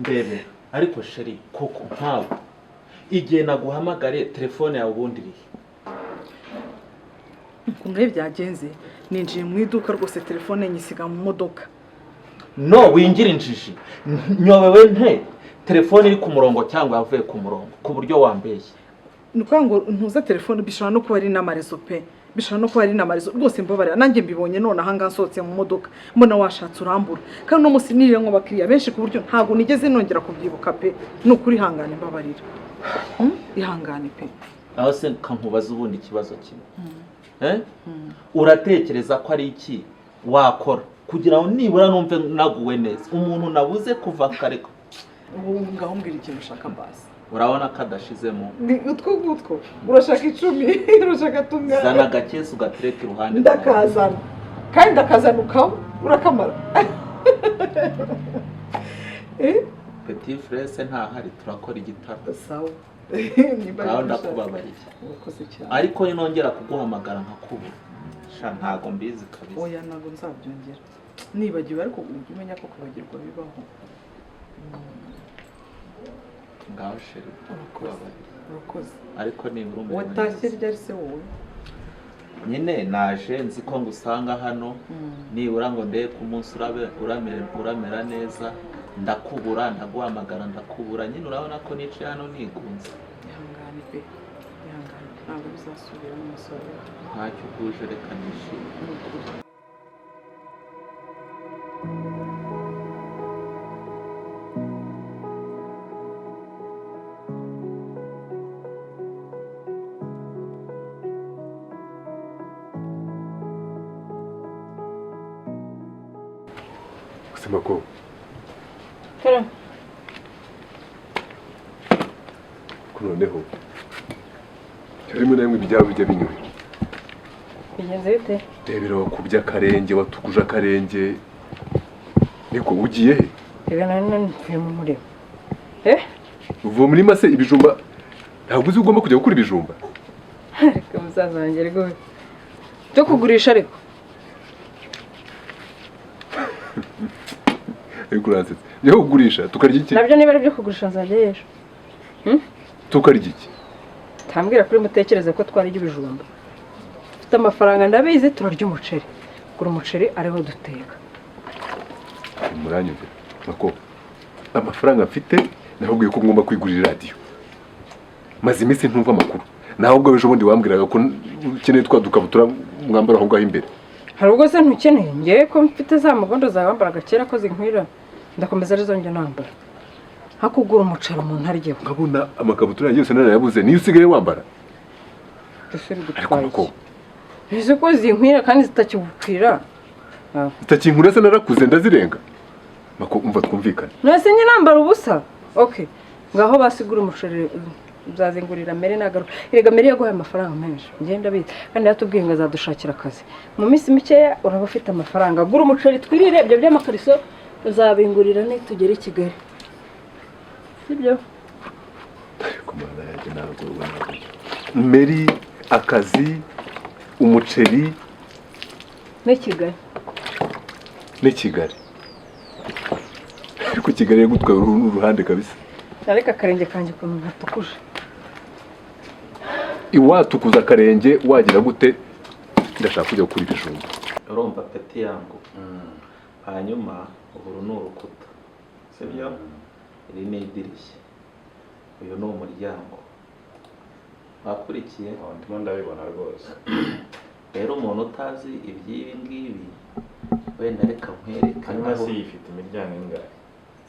Ndebe ariko chéri, koko nkawe igihe naguhamagare telefone yawe ubundi irihe? Ukuntu rero byagenze, ninjiye mu iduka rwose, telefone nyisiga mu modoka. No wingira injiji. Nyobewe nte telefone iri ku murongo cyangwa yavuye ku murongo ku buryo wambeshye? Ni ukuvuga ngo ntuza telefone, bishobora no kuba ari n'ama réseau pe, bishobora no kuba ari n'ama réseau rwose. Mbabarira, nanjye mbibonye none ahangaha nsohotse mu modoka, mbona washatse urambura. Kandi uno munsi niriwe abakiriya benshi ku buryo ntabwo nigeze nongera kubyibuka pe. Ni ukuri, ihangane, mbabarira. Ihangane pe. Aho se kankubaza ubundi ikibazo kimwe. Eh? Uratekereza ko ari iki wakora kugira ngo nibura numve naguwe neza, umuntu nabuze kuva kare? Ubu ngaho mbwira ikintu ushaka basi. Urabona ko adashizemo. Ni utwo ngutwo. Urashaka 10, urashaka tungana? Zana agakesi ugatereka iruhande. Ndakazana, kandi ndakazana ukaba urakamara. Eh? Petit frère ntahari, turakora igitaramo. Sawa. Nimba Ngaho ari ibyo ushaka. Ndakubabariye. Urakoze cyane. Ariko ninongera kuguhamagara nkakubura, sha, ntago mbizi kabisa. Oya, ntabwo nzabyongera. Nibagiwe, ariko ujye umenya ko kwibagirwa bibaho. Ngaho chéri. Urakoze. Urakoze. Ariko nibura umerewe Watashye neza? Ryari se wowe? Nyine naje nzi ko ngusanga hano, nibura ngo ndebe ko umunsi uramera neza, ndakubura, ndaguhamagara ndakubura. Nyine urabona ko nicaye hano nigunze. Ihangane pe, ihangane, ntabwo bizasubira n'umusore. Ntacyo uguje, reka nishime. Ni ukuri. Kusema ko Karame. Ko noneho rimwe na rimwe ibyabo bijya binyura. Bigenze bite? Rebera, wakubye akarenge, watukuje akarenge. Niko ugiye he? Reka, nari mvuye mu murima. Eh? Uvuye muri se ibijumba? Ntabwo uzi ko ugomba kujya gukura ibijumba? Reka musaza wanjye rwose. Byo kugurisha ariko. Ariko uransetsa. Njya kugurisha tukarya iki? Nabyo niba ari ibyo kugurisha nzajya ejo. Tukarya iki? Tambwira kuri mutekereze ko twarya ibijumba. Dufite amafaranga ndabizi, turarya umuceri. Gura umuceri ariho duteka. Muranyumvira mako, amafaranga mfite nakubwiye ko ngomba kwigurira radiyo. Maze iminsi ntumva amakuru. Nawe ubwo ejo bundi wambwiraga ko ukeneye twa dukabutura mwambara aho ngaho imbere. Hari ubwo se ntukeneye? Ngewe ko mfite za mugondo zawe wambaraga kera ko zinkwira, ndakomeza arizo njya nambara. Hakugura umuceri umuntu aryeho. Nkabona amakabutura yanjye yose narayabuze, niyo usigaye wambara. Ese Ariko bigutwaye mako, iki? Ese ko zinkwira kandi zitakigukwira? Zitakinkura se? Narakuze ndazirenga. Mako, umva twumvikane. None njye nambara ubusa? Okay. Ngaho basigura umuceri, nzazingurira mere nagaruka. Erega mere yaguhaye amafaranga menshi. Ngenda ndabizi. Kandi yaratubwiye ngo azadushakira akazi. Mu minsi mikeya uraba ufite amafaranga. Gura umuceri twirire, ibyo by'amakariso uzabingurira nitugera i Kigali. Sibyo? Ariko mana yanjye, ntabwo ntabwo meri akazi, umuceri. Ni Kigali. N'i Kigali. Ariko Kigali yagutwaye uruhu n'uruhande kabisa. Ariko akarenge kanjye ukuntu gatukuje. Iwatukuza akarenge wagira gute? Ndashaka kujya gukura ibijumba. Urumva petit yangu? Hanyuma uru ni urukuta, sibyo? Iri ni idirishya, uyu ni umuryango. Wakurikiye? Aho ndimo ndabibona rwose. Rero umuntu utazi iby'ibi ngibi, wenda reka nkwereke. Hanyuma aho se ifite imiryango ingahe?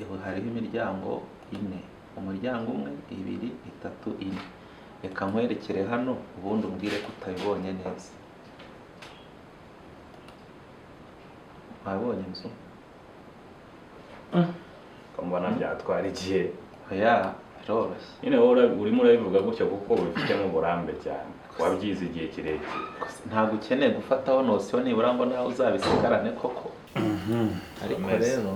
Ubu hariho imiryango ine, umuryango umwe, ibiri, itatu, ine. Reka nkwerekere hano, ubundi umbwire ko utabibonye neza. Wabonye inzu? Ko mbona byatwara igihe. Oya, biroroshye. Nyine wowe urimo urabivuga gutyo kuko ubifitemo uburambe cyane, wabyize igihe kirekire. Gusa ntabwo ukeneye gufataho notion nibura ngo nawe uzabisigarane koko. Ariko Komeza. rero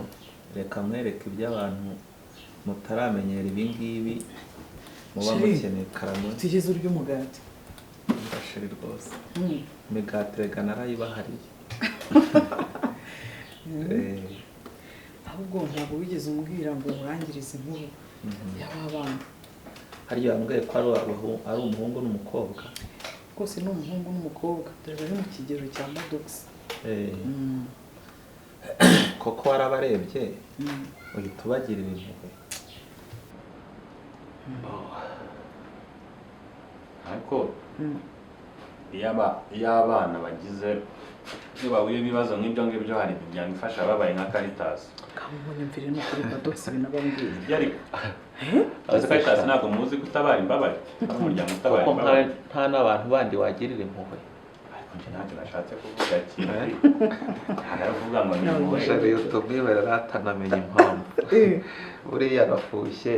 reka mwereke ibyo abantu mutaramenyera ibi ngibi muba Chéri. mukeneye. Karame. Tugeze urya umugati. Chéri rwose, imigati rega narayibahariye. Ahubwo Ahubwo ntabwo wigeze umbwira ngo nkurangirize inkuru y'aba bana. Harya wambwiye ko ari umuhungu n'umukobwa? Rwose ni umuhungu n'umukobwa, dore bari mu kigero cya Maddox. Koko warabarebye uhita ubagirira impuhwe. Ariko iyo abana bagize iyo bahuye n'ibibazo nk'ibyo ngibyo hari imiryango ifasha ababaye nka Caritas. Kamunyumvire no kuri Maddox binabambwiye. Ibyo ariko azi Caritas ntabwo muzi gutabara imbabare, ari umuryango utabara Kuko imbabare. nta n'abantu bandi wagirira impuhwe. Ariko njye ntacyo nashatse kuvuga kindi, ntabwo ari ukuvuga ngo ni impuhwe. Shari utumwibera atanamenya impamvu. Buriya arafushye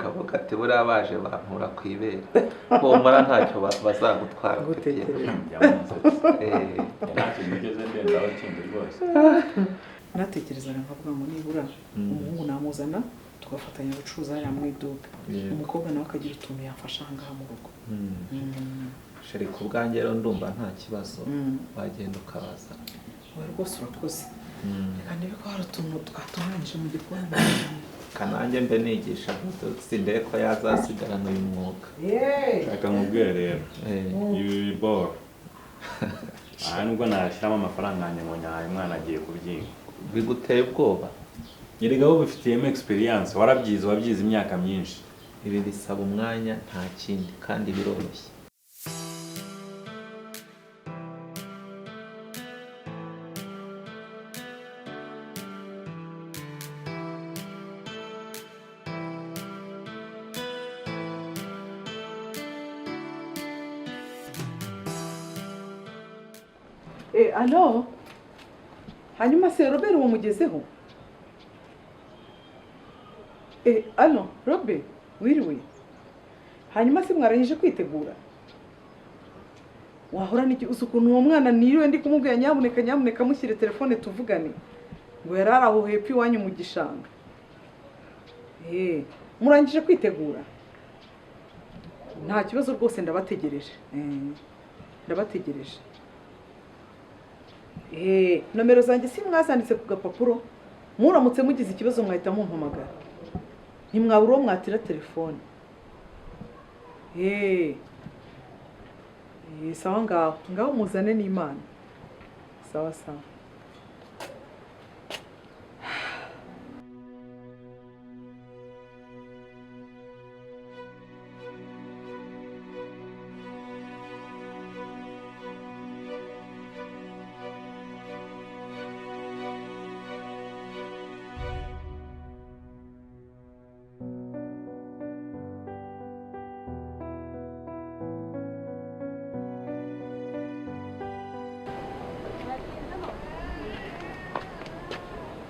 kavuga ati buriya baje bankura ku ibere, humura ntacyo bazagutwara. Ngutekereza. Ntacyo nigeze ndenzaho kindi rwose. Natekerezaga nkavuga ngo nibura umuhungu namuzana tugafatanya gucuruza hariya mu iduka, umukobwa nawe akagira utuntu yafasha aha ngaha mu rugo. Sheri ku bwanjye rero ndumva nta kibazo, wagenda ukabaza. Wowe rwose urakoze. Reka ndebe ko hari utuntu twatunganyije mu gikoni. Kananjye mbe nigisha sindebe ko yazasigarana uyu mwuga. Reka nkubwire rero, ibi biboro aha nubwo nashyiramo amafaranga yanjye ngo nyahaye umwana agiye kubyiga. Biguteye ubwoba? Erega wowe ubifitiyemo experience, warabyize, wabyize imyaka myinshi. Ibi bisaba umwanya nta kindi kandi biroroshye. Alo, hanyuma se Robert wamugezeho? Alo Robert, wiriwe. Hanyuma se mwarangije kwitegura? Wahora n'iki uzi ukuntu uwo mwana niriwe ndi kumubwira nyamuneka nyamuneka mushyire telefone tuvugane, ngo yari ari aho hepfo iwanyu mu gishanga. Murangije kwitegura? Nta kibazo rwose, ndabategereje. Ndabategereje. Nomero zanjye si mwazanditse ku gapapuro? Muramutse mugize ikibazo mwahita mumpamagara, ntimwabura uwo mwatira telefone. Sawa, ngaho ngaho muzane n'Imana. Sawa sawa.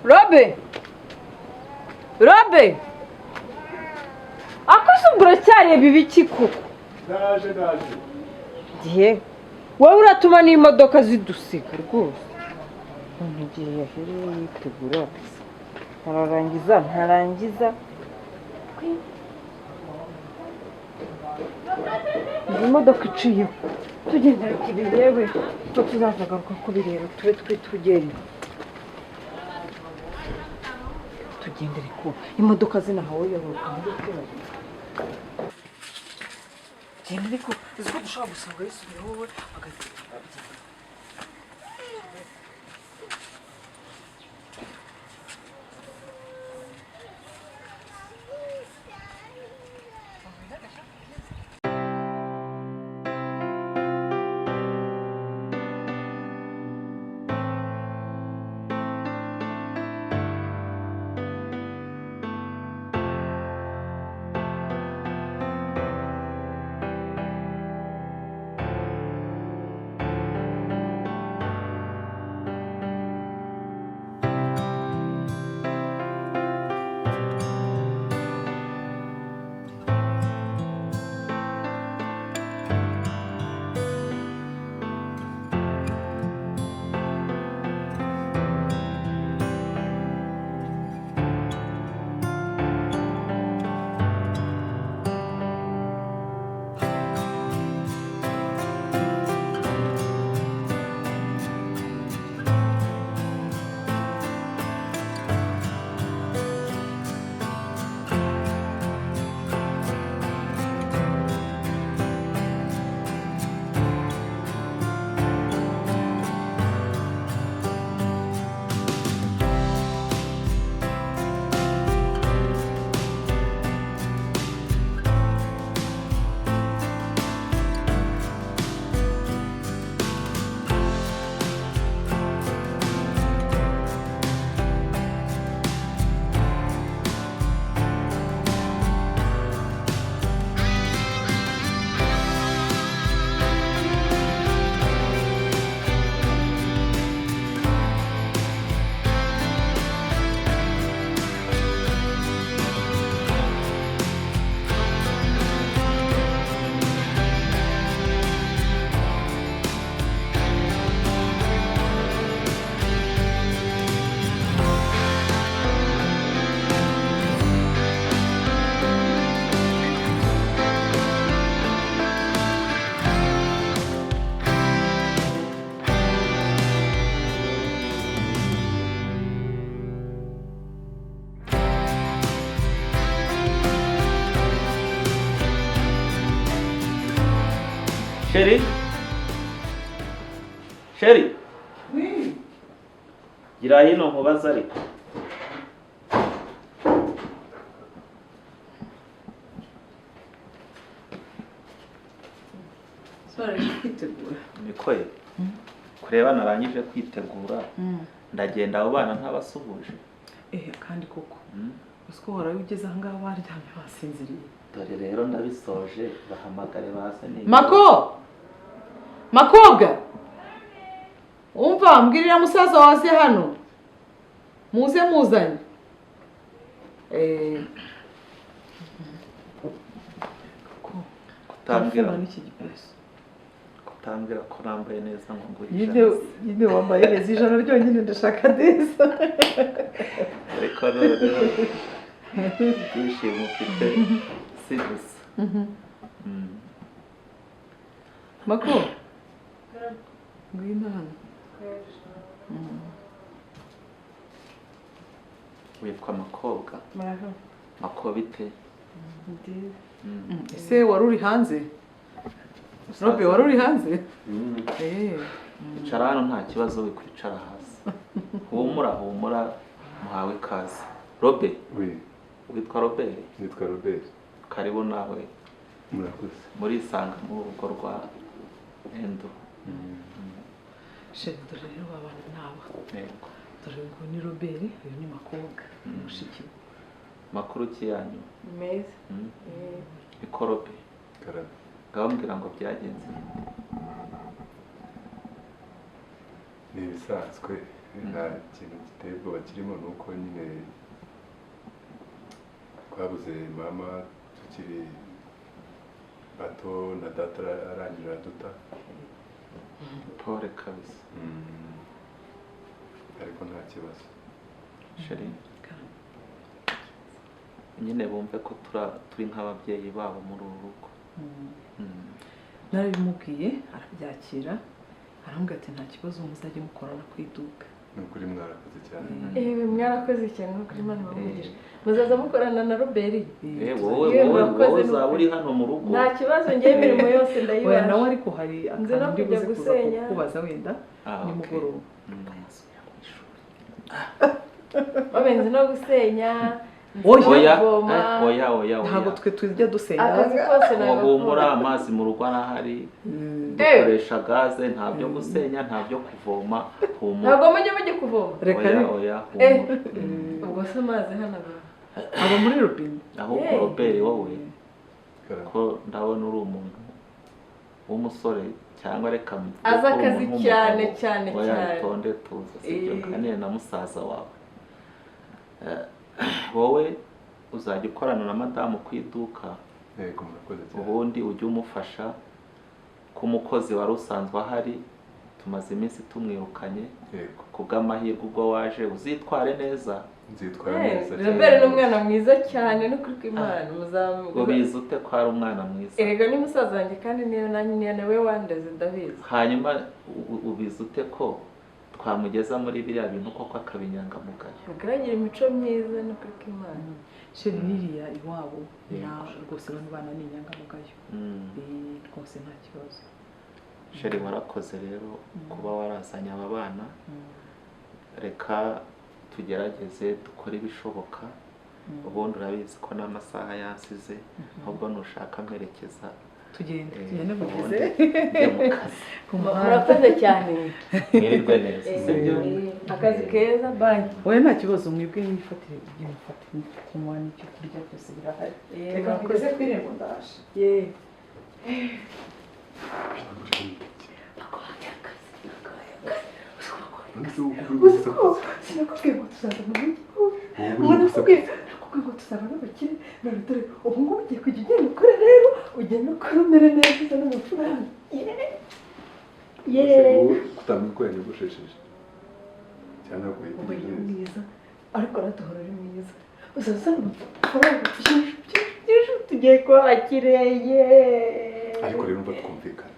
Robe! Robe! Akoze ubwo uracyareba ibiki koko? Ndaje ndaje. Gihe wowe uratuma n'imodoka zidusiga rwose. None igihe yahereye yitegura ntararangiza ntarangiza. Iyi modoka iciyeho tugendera kubirebe ko tuzazagaruka kubireba tube twitugenda. Tugendere ko imodoka zinahawe yaruka muri twebwe. Genda ariko uzi ko dushobora gusanga yisubiyeho wowe agahita. Chérie, chérie, gira hino nkubaze ariko. Kwitegura. Niko ye kureba narangije kwitegura, ndagenda abo bana ntabasuhuje. Kandi koko usiko waraye ugeze aha ngaha baryamye basinziriye. Dore rero ndabisoje, bahamagare baze niba. Mako! Makobwa! Umva mbwirira musaza waze hano. Muze muzanye. Kutambwira n'iki gipesu. Kutambwira ko nambaye neza ngo ngure ijana. Nyine wambaye neza ijana ryonyine ndashaka neza. Ariko noneho ibyishimo ufite si gusa. Mako, ngwino hano. Witwa Makobwa? Mako bite? Ese wari uri hanze? Robe wari uri hanze? Icara hano nta kibazo, wikwicara hasi. Humura humura, muhawe ikaze. Robe? Oui. Witwa Robert? Nitwa Robert. Karibu nawe. Murakoze. Murisanga mu rugo rwa Endo. Chérie, dore rero babana naba. Yego. Dore ngo ni Robert, uyu ni Makobwa, mushiki we. Makuru ki yanyu? Meza. Ikorope. Karame. Ngabambwira ngo byagenze. Ni ibisanzwe, nta kintu giteye ubwoba kirimo, ni uko nyine twabuze mama tukiri bato na data arangije araduta. Pole kabisa. Ariko nta kibazo. Chérie, nyine bumve ko turi nk'ababyeyi babo muri uru rugo. Narabimubwiye arabyakira, arambwira ati nta kibazo muzajye mukorana ku iduka. Ni ukuri mwarakoze cyane. Mwarakoze cyane, ni ukuri Imana ibahe. Muzaza mukorana na Robert. Wowe wowe uzaba uri hano mu rugo. Nta kibazo, ngiye imirimo yose ndayibasha. Oya nawe ariko hari akantu ndi buze kuza kukubaza wenda nimugoroba. Babenze no gusenya. Oya oya oya, ntabwo twe tujya dusenya. Akazi kose nagakora. Humura, amazi mu rugo arahari, dukoresha gaze, nta byo gusenya, nta byo kuvoma. Humura. Ntabwo mujye mujye kuvoma. Oya oya, humura. Ubwo se amazi hano aba muri robine. Ahubwo Robert wowe ko ndabona uri umuntu w'umusore, cyangwa reka aza akazi cyane cyane cyane. Oya tonde tuza, sibyo kanene na musaza wawe. Wowe uzajya ukorana na madamu ku iduka. Yego, murakoze cyane. Ubundi ujye umufasha ku mukozi wari usanzwe ahari, tumaze iminsi tumwirukanye. Yego. Ku bw'amahirwe ubwo waje uzitware neza. Nzitwara neza cyane. Robert ni umwana mwiza cyane, no kuri kw'Imana muzamu. Ubizi ute ko ari umwana mwiza? Erega ni musaza wanjye kandi niyo nanjye niwe wandeze ndabizi. Hanyuma ubizi ute ko twamugeza muri biriya bintu koko akaba inyangamugayo? Agaragara imico myiza no kuri kw'Imana. Chérie, niriya iwabo na rwose bano bana ni inyangamugayo. Rwose nta kibazo. Chérie, warakoze rero kuba warazanye aba bana. Reka tugerageze dukore ibishoboka. Ubundi urabizi ko n'amasaha yansize, ahubwo nushaka mperekeza tugende tugende mugeze Murakoze cyane. Mwirirwe neza, sibyo? Akazi keza, bye. Oya nta kibazo, mwebwe mwifatire ibyo mufatire kunywa n'icyo kurya byose birahari. Reka mugeze ku irembo ndaje. Sinakubwiye ngo tuzaza mu rugo. Nakubwiye ngo tuzaba n'abakire, none dore ubu ngubu ugiye kujya ugenda ukora rero, ugenda ukora umere neza uzana amafaranga. Kutamenya uko yanyogoshesheje cyangwa ntabwo Ubaye mwiza, ariko araduhora ari mwiza. Uzaza uzana amafaranga byinshi byinshi, tugiye kuba abakire. Ariko rero umva twumvikana,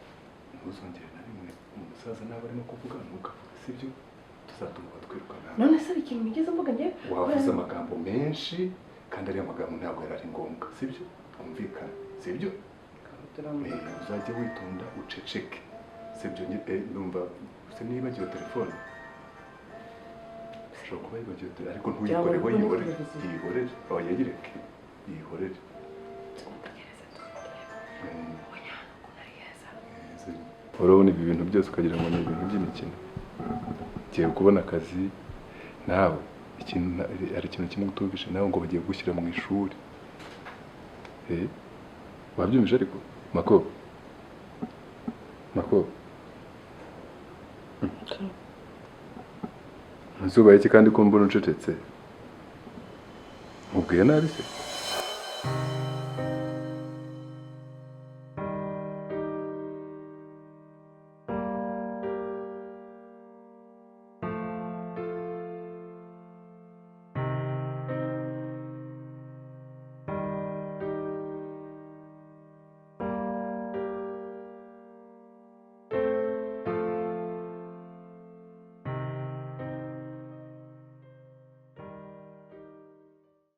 ntuzongere na rimwe umusaza naba arimo kuvuga ntukavuge, sibyo? Tuzatuma batwirukana. None se ikintu nigeze mvuga njye? Wavuze amagambo menshi kandi ariya magambo ntabwo yari ari ngombwa, sibyo? Twumvikana, sibyo? Turamureka. Uzajye witonda uceceke, sibyo? Ndumva se nibagiwe telefone, ushobora kuba yibagiwe telefone, ariko ntuyikoreho. Byabona ko Yihorere. televiziyo. Yihorere, oya, yireke, yihorere. Urabona ibi bintu byose ukagira ngo ni ibintu by'imikino. Ugiye kubona akazi nawe. Ikintu hari ikintu kimwe utumvishe nawe, ngo bagiye gushyira mu ishuri. Wabyumvise? Ariko Mako, Mako, nzubaye iki kandi ko mbona ucecetse? Nkubwiye nabi se?